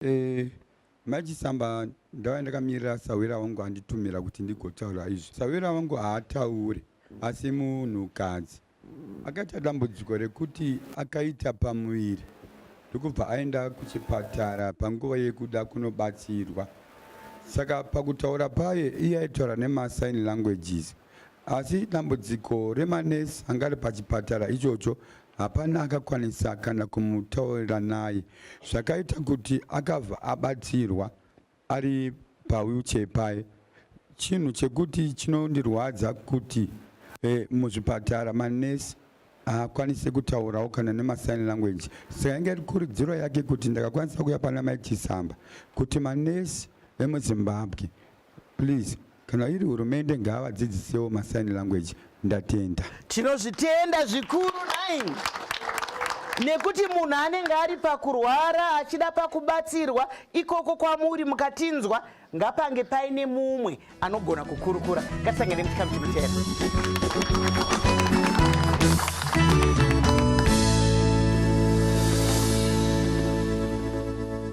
Eh, Mai Chisamba ndauya ndakamirira sahwira wangu anditumira kuti ndigotaura izvi. Sahwira wangu haatauri asi munhukadzi akaita dambudziko rekuti akaita pamuviri ndokubva aenda kuchipatara panguva yekuda kunobatsirwa. Saka pakutaura paye iye aitaura nemasign languages asi dambudziko remanesi anga ari pachipatara ichocho hapana akakwanisa kana kumutaurira naye zvakaita kuti akabva abatsirwa ari pawheelchair paye chinhu chekuti chinondirwadza kuti eh, muzvipatara manesi haakwanise kutaurawo kana nemasign language saka inge iri kurudziro yake kuti ndakakwanisa kuuya pana Mai Chisamba kuti manesi emuZimbabwe please kana iri hurumende ngavadzidzisewo masign language. Ndatenda. Tinozvitenda zvikuru nai nekuti munhu anenge ari pakurwara achida pakubatsirwa ikoko kwamuri mukatinzwa ngapange paine mumwe anogona kukurukura. Ngatisangane muchikamu chinotevera.